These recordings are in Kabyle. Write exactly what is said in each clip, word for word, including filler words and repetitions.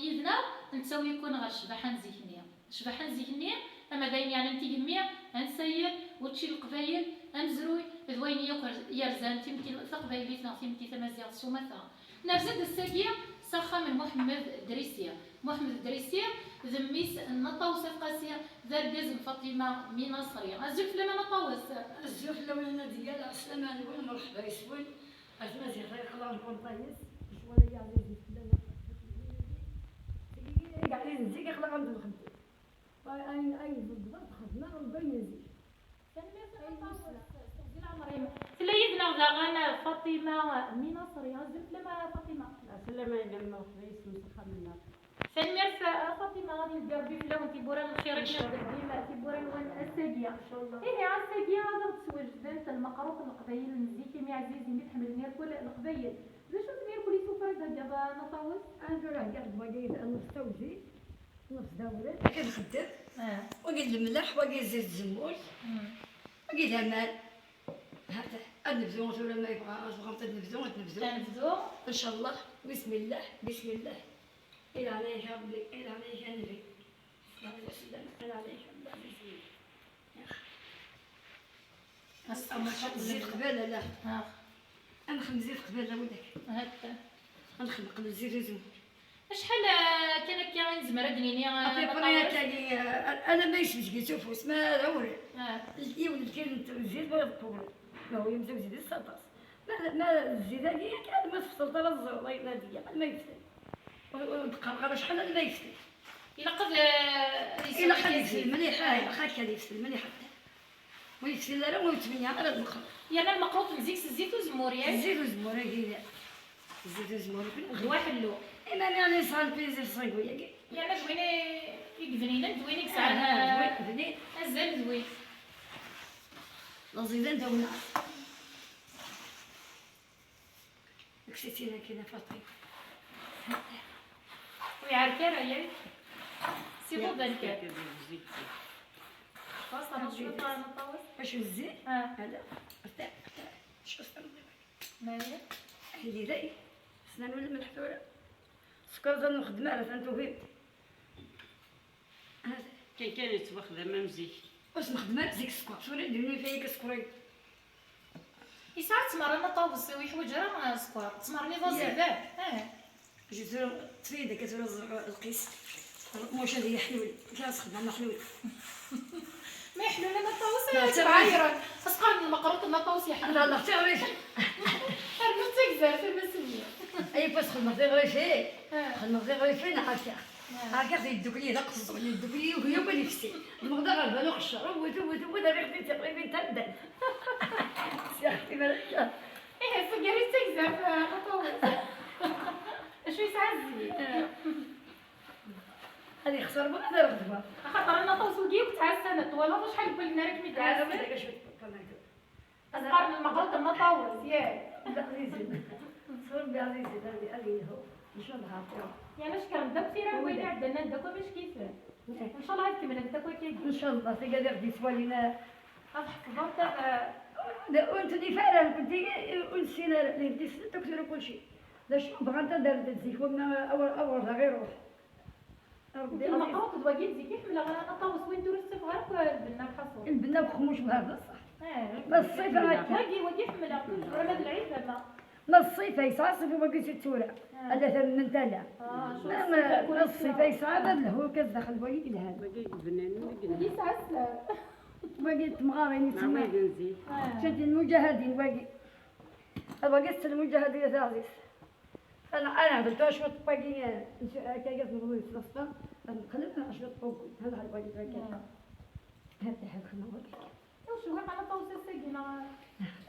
Yid-neɣ nettawi-ken ɣer ccbaḥa n zik-nni. Ccbaḥa n zik-nni, ama d ayen yeɛnan tigemmi, ansayel, učči n Leqbayel, amezruy, d wayen yakk yerzan timetti taqbaylit neɣ timetti tamaziɣt s umata. Nerza-d ass-agi s axxam n Muḥemmed Drisi. Muḥemmed Drisi d mmi-s n Nna Ṭawes At Qasi, d argaz n Faṭima Mi Naṣri. Azul fell-am a Nna Ṭawes. Azul fell-awen a Nadiya, lɛeslama-nwen, mṛeḥba yes-wen. Ar tmaziɣt ay qqleɣ lkunṭa-is, lecɣal-agi ɛzizen fell-aneɣ. Zik i qqleɣ ɣer lxedma. Ayen, ayen tebɣa txedmeɣ, d ayen zik. Tanemmirt a Nna Ṭawes, s teɣzi n leɛmer-im. Tella yid-neɣ daɣen Faṭima Mi Naṣri. Azul fell-am a Faṭima. Ɛeslama-inem, mṛeḥba yes-wen s axxam-nneɣ. Tanemmirt a Faṭima, ad ileddi Rebbi fell-awen tiwwura n lxir akken i ɣ-d-tleddem tiwwura-nwen ass-agi. Incallah. Ihi ass-agi ad aɣ-d-swejdent lmeqrut n Leqbayel n zik, imi ɛziz, imi tḥemmlem irkul Leqbayel. D acu n tmirkul i tufra dagi a Nna Ṭawes? Anda ur heggaɣ-d wagi, nefs tawzi, nefs d awren, akka nxeddem. Ah. Wagi d lemleḥ, wagi d zit tzemmurt, mm, wagi d aman. Hata, ad nebdu tura ma yebɣa, ad tebɣamt ad nebdu, ad nebdu. Ad nebdu. Incallah, bismillah, bismillah. Ila ɛlayk a Rebbi, ila ɛlayk a Nnbi. Sallallahu alayhi wa sallam, ila ɛlayk a Nnbi. Ass-a ma txedmeḍ zzit qbala, la. Ah. Ad nxedmeḍ zzit qbala, widak. Hata. Ad nxedmeḍ zzit uzemmur. Acḥal, ah, kan akka i nezmer ad d-nini, ah, à peu près akka-agi, ah, ala ma yesbejgij ufus, ma d awren. Ah. Yiwen lkil n zzit ma d ṭuwel. Ma هو يمزوج zzit s aṭas. Ma, ma zzit-agi, akka ma tfeṣleḍ ara tẓerreḍ ayen ad d-yaf, ma yeftel. Ur, ur d-qqareɣ ara acḥal ad ma yeftel. Ilaq ad, eh, ilaq ad yeftel mliḥ, ah, ilaq akka ad yeftel mliḥ akka. Ur yeftil ara, ur yettmenni ara ad meqqer. Yerna lmeqrut n zik s zzit uzemmur, yak? Zzit uzemmur, agi, zzit uzemmur, d waḥellu. Imani yesɛan plaisir sɣigu-yagi. Yerna d win i, i yebninen, d win i yesɛan, ah, d win, eh, azal d win. D aẓidan d awnaɣ. Kkes-itt-id akin a Faṭi. Ur iɛerk ara, yak? Si baba nekk. Xas, rǧu tura neṭṭawes. Acu zzin? Ah. Ala. Rtaɛ, rtaɛ. Acu s-tenwiḍ? Maya? Ahli ray. Snan wala mlḥ tura. Sskeṛ ur nxeddem ara, atan tugimt. Kan, kan yettwaxdam am zik. Ur s-nxeddem ara zik sskeṛ, tura i d-yuni fayek sskeṛ-agi. Yesɛa ttmer a Nna Ṭawes, ur yeḥwaǧ ara, ah, sskeṛ. Ttmer-nni d aẓidan. Ah. Ju tura, ṭṭef-iyi-d akka tura ẓer lqis. Maca ad iyi-ḥlul. Amek ara s-xedmeɣ ma ḥlul? Ma yeḥlul a Nna Ṭawes, ad tt-ɛayren. Asqar n lmeqrut n Nna Ṭawes yeḥlul. Ad ɣleɣ tiɣrifin. Rnu d tagzart, a Mass Mmi. Ay, pas xedmeɣ tiɣrifin. Ah. Xedmeɣ tiɣrifin, ɛerkaɣ. Ah. Ɛerkaɣ yeddukli d aqeẓẓu, yeddukli yugi akk ad yefsi. Lmeɣda ɣer bal uqeccer, wwet, wwet, wwet, rriɣ-t-id tiɣrifin taddant. Sya xtimal akka. Ih, ass-agi d tagzart, a Nna Ṭawes. Acu yesɛa zzit? Ah. Ad yexṣer ma ad rɣedwa. Axaṭer a Nna Ṭawes wigi akk ttɛassan, twalaḍ acḥal n wallen ara kem-id-ɛassen? Ah, wid akka cwiṭ. Asqar n lmeɣrut n Nna Ṭawes, yak? D ɛzizen. S Rebbi ɛzizen, ad, ad yelhu. Ncallah. Yerna cekkren-d akk tira n wayen iɛeddan, nnan-d akk amack-iten. Ncallah ad kemmlent akk akkagi. Ncallah, tigad i ɣ-d-yettwalin, ah, ad ḥefḍent, ad, ah, d, ur nettnif ara, nekkenti ur nessin ara, d, d, d, tura kulci. D acu bɣant ad rrent zik, wamma awer, awer da ɣ-iruḥ. Rebbi lmeqrut d wagi n zik i ḥemmleɣ ara, aṭawes win tura ur tettafeɣ ara akk lbenna n lḥaṣul. Lbenna n uxemmuc, wah, d ṣṣeḥ. Eh. Ma ṣṣifa akka. Wagi, wagi ḥemmleɣ-t, ur tura ma d lɛid, ama. Ma ṣṣifa yesɛa ṣṣifa wagi si tura. Ah. Ala tamment ala. Ah, ma, ma ṣṣifa yesɛa, ma d lehhu kan daxel wagi yelhan. Wagi yebnan, wagi yelhan. Wagi yesɛa sser. Wagi n temɣarin i tsemma. Wagi n zik. Ah. Ǧǧant lmujahadin wagi. Wagi s lmujahadin a taɛzizt. Ana, ana hbeltu cwiṭ n wagi, eh, n su-, akka, akka, tmeḍi s leṣfa, ad neqleb neɣ cwiṭ n wagi, ad neɛref wagi, wagi. Ah. Hada, hada, xedmeɣ wagi. Acewwiq a Nna Ṭawes ass-agi, neɣ?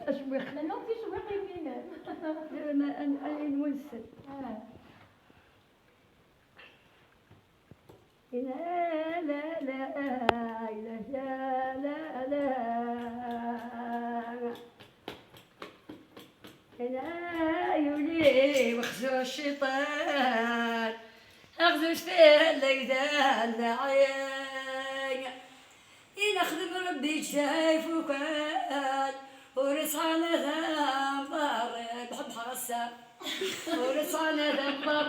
Acewwiq. Llan akk ticewwiqin-inem. Llan, an, an, ayen wissen. Ah. Ina la la ila la la la. Ina yuli wexzu cciṭan, axzu cfir leyda nnaɛi. Ina xdem Rebbi ǧǧa ifukal, ur isɛan ad amḍar, bḥebḥeɣ ass-a. Ur isɛan ad amḍar.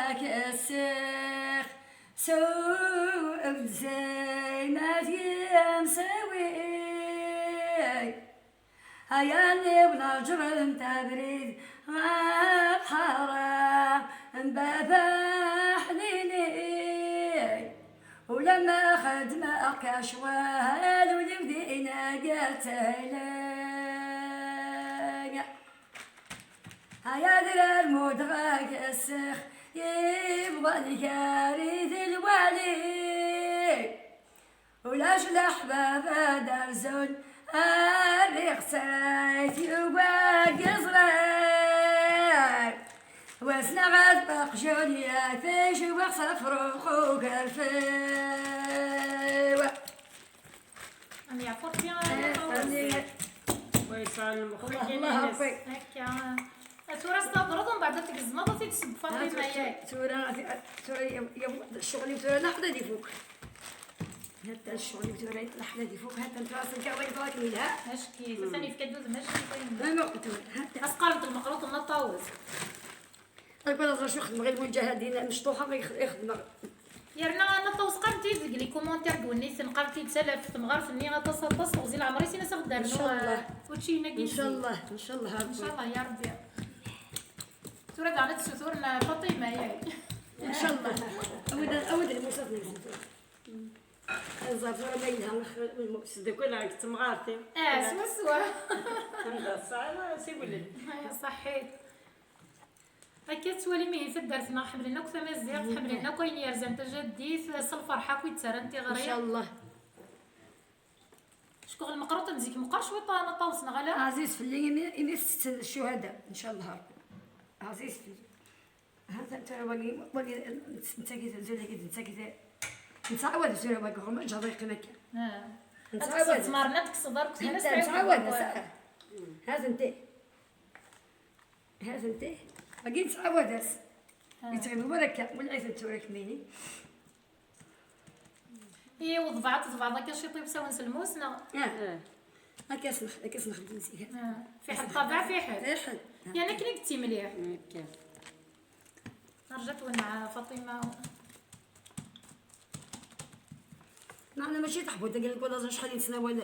ak-ssiɣ, sew bzeymat yemsawi. Ayan-iw neǧren abrid ɣer ḥara n baba ḥnini. Ulamma xedmeɣ kacwal ul-iw din agatala. Ay adrar mudɣ-ak ssiɣ yebḍan gar-i d lwali. Ulac leḥbab ad rzun, rriɣ sayt yuga yeẓran. Wasneɣ ad aqjun yafej waɣ s afruq ugerfiw. Am yeɛfur fi. Wa yesɛan lmexrij. Akka. Tura s tabreḍ, umbeɛd ad tgezmeḍ, ad t-id-tesseww Faṭima, yak? Tura, tura, ccɣel-iw tura laḥed ad ifuk. Hatta ccɣel-iw tura laḥed ad ifuk, hatta tura ass-nni ad yeḍra akken yelha. Acki, atan yefka-d udem, acki. Tura, hatta. As-qqarent lmeqruṭ n Ṭawes. Akk ad ẓer acu xedmeɣ i lmuǧahadin, mecṭuḥa i xedmeɣ. Yerna Anna Ṭawes qqarent-iyi deg les commentaires deg wenniten, qqarent-iyi-d tala ɣef temɣart-nni aṭas, aṭas, teɣzi leɛmer-is, in-as ad aɣ-d-ternu, eh, učči-nni-agi. Ncallah, ncallah, a Rebbi. Ncallah, ya Rebbi. Tura daɣen ad tessuturem, eh, Faṭima, yak? Ncallah. Awid, awid lmusat n lmusat. Ẓer tura ma yelha, s ddakula deg temɣart-iw. Ah, swaswa. Anda tesɛiḍ, siwel-d. Aya ṣaḥḥit. Akka tettwalim ihi taddart-nneɣ, ḥemmlen akk tamaziɣt, ḥemmlen akk ayen yerzan tajaddit, s lferḥ akk i d-ttarran tiɣri. Ncallah. Ckuɣ lmeqruṭ n zik meqqer cwiṭ, a Ṭawes, neɣ ala? Ɛziz fell-i imi, imi tetten ccuhada, ncallah Rebbi. Ɛziz fell-i. Ha, ta-, tura wagi, wagi, netta-gi, zul-agi, netta-gi, nettɛawad zul wagi, ɣur ma ǧaḍ yeqqim akka. Ah. Nettɛawad. Ad tekkseḍ zzmer, ad tekkseḍ arkus, ha, nettɛawad, saḥa. Ha-tent-i. Ha-tent-i. Wagi nettɛawad-as. Ah. Yettɣimi wara akka, wala ay tent-tura kmini. I wḍbeɛ, tḍbeɛḍ akka ciṭ i usawen s lmus, neɣ? Ah. Akka s-, akka s-nexdem zik. Ah. Fiḥel ṭṭabeɛ, fiḥel. Fiḥel. Yan akken i yettimliḥ. Akka. Rjat wenneɛ Faṭima. Meɛna mačči taḥbult, dagi lkulaẓ acḥal i nesnawal.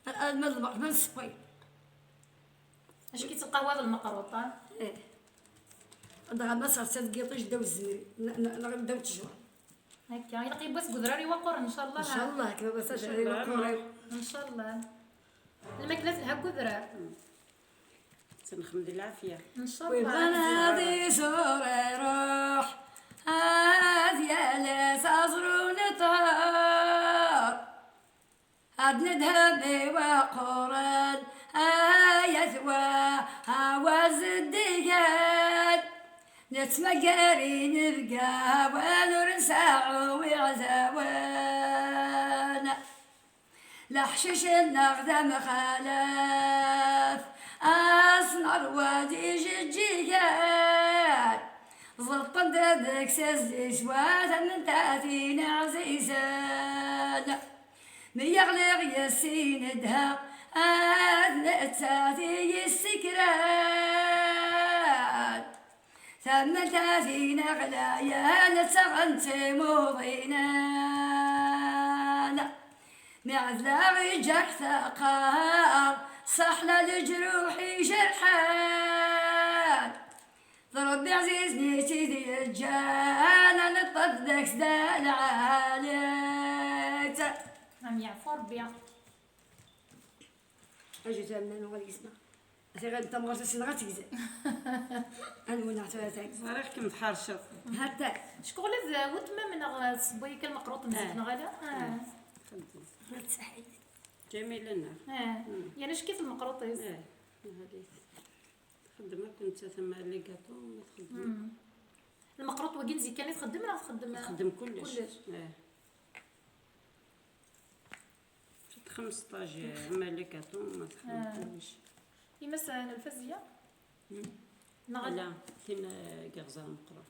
Alma d lmeṛ-, ma nessewway. Acu k-ittqawa d lmeqruṭ, a? Ih. Dɣa ma serset deg yiṭij ddaw zzmiri, n-, n-, neɣ ddaw ttejra. Akka, ilaq yiwwas deg udrar iwaqquren, ncallah. Ncallah, kma bas ad iwaqquren. Ncallah. Lmakla telha deg udrar. Ttnexdem di lɛafya. Ncallah. Wibɣan ad iẓur iruḥ, Ad yales aẓru n ṭṭher, ad nedhem i waqquren, ay at wa, awa zeddigen. Nettmagar inebgawen ur nseɛɛu iɛdawen. Leḥcic-nneɣ d amxalef, asnerwa d ijeǧǧigen, ẓeṭṭen-d deg-s zzizwa, tamettatin ɛzizen. Mi yeɣli yes-i nedheɣ, ad nettat i yessekran. Tamettatin ɣlayen ttaɣent timuḍinan, mi ɛedleɣ iǧǧa-k teqqar, ṣaḥla leǧruḥ ijerḥen. D Ṛebbi ɛzizen i tt-id-yeǧǧan, ad neṭṭef deg-s d lɛali. Am yeɛfu Ṛebbi. Aǧu tamman uɣal yesma. Ati ɣer tamɣart ass-nneɣ ad tegzem. Anwa neɣ tura tagi? Ẓriɣ-kem tḥerceḍ. Hatta. Ckuɣ la d weltma-m neɣ tessewway kan lmeqruṭ n zik, neɣ ala? Ah. Txeddem. Tsaḥit. Ǧamila neɣ? Ah. Yerna cki-t lmeqruṭ-is. Ah. Txeddem akk nettat, ama les gâteaux, ma txeddem. Lmeqruṭ wagi n zik kan i txeddem neɣ txeddem? Txeddem kullec. Kullec. Ah. Txeddem sṭaj, ama les gâteaux, ma txeddem kullec. Yemma-s n Lfaziya? Neɣ ala? Ala, tin, eh, i yeɣẓan Meqqran.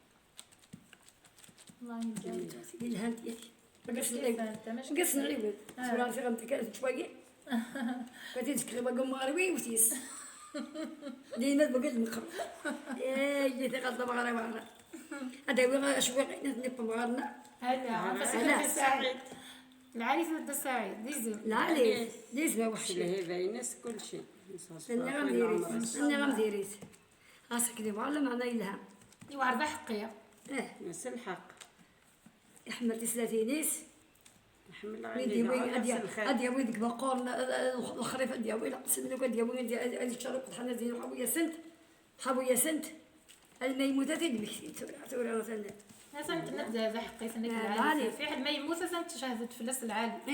Allah yelhan. Yelhan, yak. Mačči kifant, mačči kifant. Ur as-nɣiwel. Ah. Tura tiɣemt kan tettwagi. Kati tsekri wagi umɣar wi wtis. Dima tbegel Meqqran. Eh, yya tiɣemt amɣar amɣar. Ad awiɣ acwi, nitni n umɣar-nneɣ. Ala, ala. Lɛali Dda Saɛid, d izem. Lɛali, d izem aweḥci. S lhiba-ines, kulci. Tenniɣ-am diri-t, tenniɣ-am diri-t. Ɣas akken yebɣa, lameɛna yelha. Yewɛer d aḥeqqi. Eh. S lḥeqq. Iḥemmel tislatin-is. Iḥemmel. Win d-yewwi, ad ya-, ad yawi deg Meqqran, eh, eh, lexrif, ad yawi lqesem, ad yawi, ad ya-, ad yeččar lqeḍḥan, ad yawi-asent. Ḥawi-asent. Alma yemmut ad t-id-mmektin tura, tura atan. Atan tenna-d d aḥeqqi, tenna-d lɛali. Fiḥel ma yemmut atan tecehhed-d fell-as lɛali. Eh.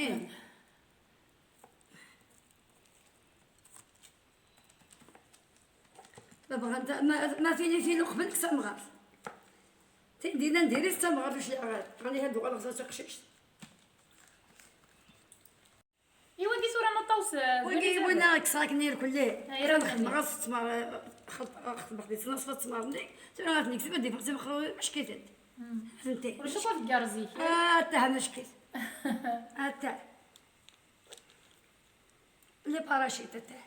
Ma bɣant, ma, ma tin, tin uqbel d tamɣart. Tin dinna n diri-tt d tamɣart, ur cliɛeɣ ara. Rani ad uɣaleɣ d taqcict. I wagi tura n Ṭawes, eh, wagi win ara kkseɣ akken irkelli. Xedmeɣ-as ttmer, xedmeɣ di tnaṣfa ttmer-nni. Tura ad t-nekseb ad d-iffeɣ ttmer, acek-itent. Fhemti? Ulac akk afeggar zik. Attah, ma acek-it. Attah. Les parachites, attah.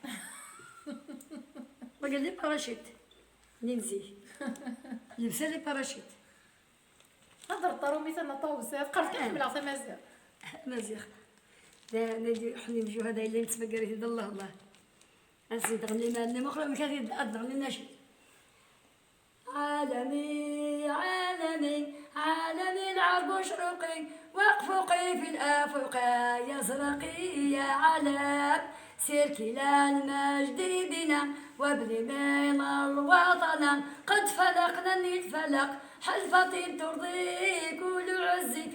Wagi les parachites. Nni n zik. Lebsa les parachites. Hedret taṛumit a Nna Ṭawes, teqqareḍ kan ḥemmleɣ tamaziɣt. Maziɣ. Da, da, ḥnin juhada yellan ttmaggar-iten d Allah, Allah. Ad sen-d-ɣenni ma nni muxra, amek ad, ad d-ɣenni naci. عالمي، عالمي، عالمي العرب اشرقي، وأفقي في الآفاق يا زرقي يا علم. سير كلا المجد بنا، وابني من الوطن. قد فلقنا النيل فلق، حلفة ترضي كل عزف،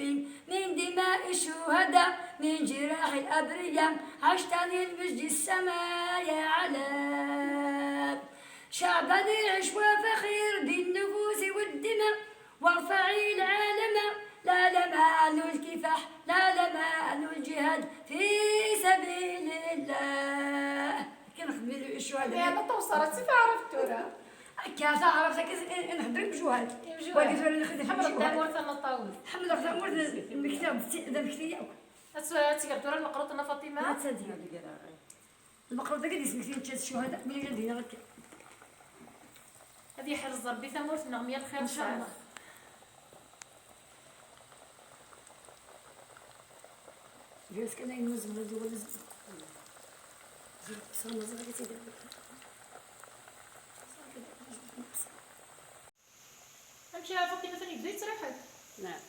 من دماء الشهداء، من جراح الأبرياء، عشتني المجد السما يا علم. شعبنا يعيش وفخير بالنفوس والدماء، وارفعي العالم، لا لمان الكفاح، لا لمان الجهاد في سبيل الله. كنخدم الشهداء. يا نطوس، راه تسيت عرفت تورا. هكا تعرف، هكا نهضر بجوهد. بجوهد. ولكن تولي نخدم حمل بجوهد. الدمور ثم الطاووس. حمل الدمور ذا المكتب، ذا المكتب ياك. أت-، أتقدر تورا المقروط أنا فاطمة؟ ما تصدقي. المقروط هذا اللي سميتي أنت الشهداء، من اللي دينا غير كده. هذه يحرز ربي ثمورتنا، مية الخير إن شاء الله. جالس كان ينوز من هذه ولا زبزب. زرت بصح ما زرت كتير. أمشي يا فاطمة ثاني بديت تريحك. نعم.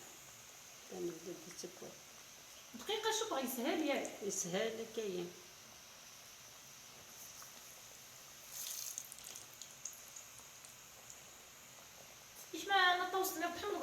كان بديت تسكر. دقيقة شوف غيسهل ياك. يسهل كاين. كيفما أنا طوست لك تحمل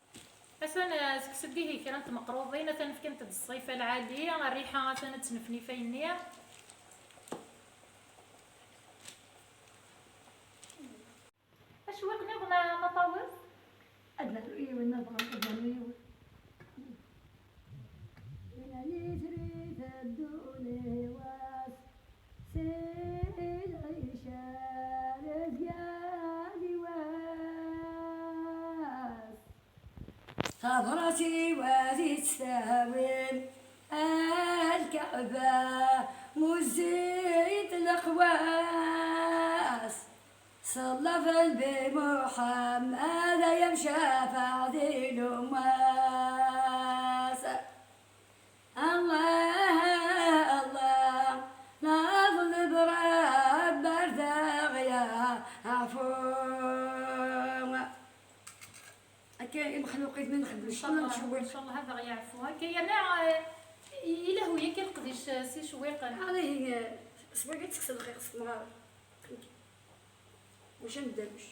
Atan, eh, seksu-d ihi kra n tmeqruḍin, atan fkant-d ṣṣifa lɛali, rriḥa atan ad tnefnif ayenni. Acwiq nniḍen a Maṭawes? Ad naru yiwen, ad naru yiwen. Win yitri teddun i wass, si lɛica ar zgal i wass. Tabrat-iw ad tt-tawim, a Lkaɛba, muzzit leqwas. Ṣella f Nnbi Muḥemmed, ay amcafaɛ di lummas. Allah, Allah, neḍleb Rebbi ar daɣ yaɛfu. Akka imexluqit mi nxeddem ccɣel ncewwel. Ncallah ad aɣ-yeɛfu. Akka yerna, eh, ilehhu yakk leqdic, eh, si Cewwiqen. Aɣ-, eh, s wagi tekkes lxiq s temɣar. Maca nedderwec.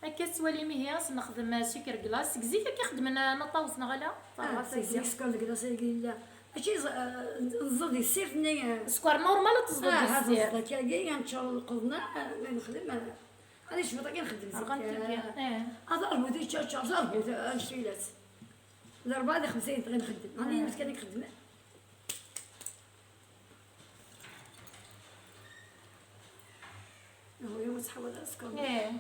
Akka tettwalim ihi, as nexdem sucre glace. Seg zik akka xeddmen, eh, Maṭawes neɣ ala? Ah, seg zik sucre glace-agi yella. Mačči ẓ-, eh, nẓid di ssirt-nni, eh. Sskeṛ normal ad teẓḍeḍ di ssirt. Ah, ad nẓid akkagi, ad neččar lqeḍna, eh, ma nexdem, eh, Ad icbeṭ akken nxeddem zik. Rqant tibyan, eh. Ad arbut yeččačča, ad arbut, ad nfilat. D rebɛa di xemsa yinṭeɣ i nxeddem. Għandi yiwet kan i nxeddem. Hu yum tḥawal askor. Eh.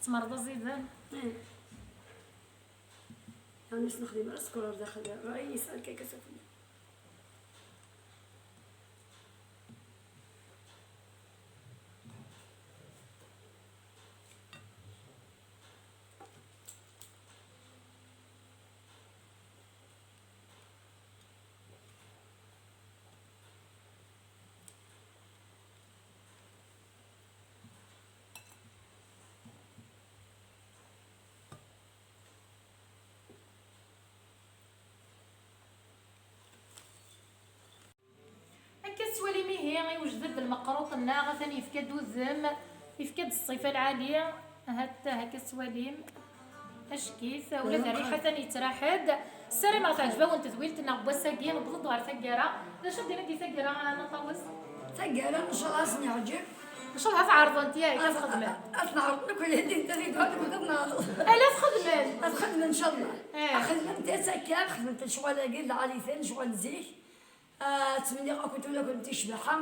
Tmerḍ aẓidan. Eh. Għandi s-nxeddem askor ar daxel. Rayis, alkayka safuna. Akka tettwalim ihi, iwjed-d lmeqruṭ-nneɣ, atan yefka-d udem, yefka-d ṣṣifa lɛali, ahat akka tettwalim, acek-it, ula d rriḥa atan yettraḥ-d. Ssarameɣ teɛjeb-awen tedwilt-nneɣ n wass-agi, newweḍ-d ɣer taggara. D acu d-nini di taggara, a Maṭawes? Taggara, ncallah ad sen-yeɛǧeb. Ncallah ad t-ɛerḍent, yak, ad t-xedment. Ad t-neɛreḍ nekkni, ad t-neɛreḍ. Ala ad t-xedmen. Ad t-xedmen, ncallah. Eh. Ad xedment akka, xedment lecɣal-agi, lɛali-ten, lecɣal n zik. Ah, ttmenniɣ-akent ula kunemti ccbaḥa,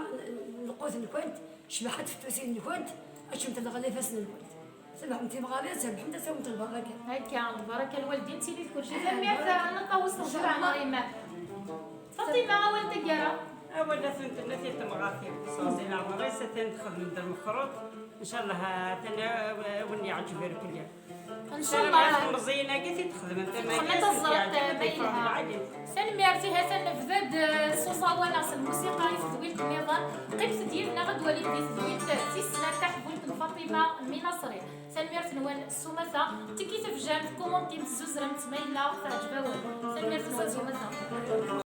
lqut-nkent, ccbaḥa tfettusin-nkent, ad ččemt leɣla ifassen-nkent. Trebḥem timɣarin, trebḥem ad tawimt lbaraka. Akka, lbaraka lwaldin tili d kulci. Tanemmirt, a Maṭawes, ncallah. Faṭima, awal n taggara. Awal ad tent-nati temɣatin. Sɛuẓi leɛmer-is, atan txedmem-d lmexruṭ. Ncallah, atan, ah, win yeɛǧeb irkelli. Ncallah. Meẓẓiyen-agi t-id-xedmen. Txedmeḍ taẓrant ma yelha. Tanemmirt, ihi atan nebda-d, eh, s uẓawan neɣ s lmusiqa i tedwilt nniḍen. Qqimet-d yid-neɣ ad walim di tedwilt tis snat, taḥbult n Faṭima Minaṣri. Tanemmirt-nwen s umata. Tiki tafejjant, kumuntimt, zuzremt ma yella teɛǧeb-awen. Tanemmirt-nwen s umata.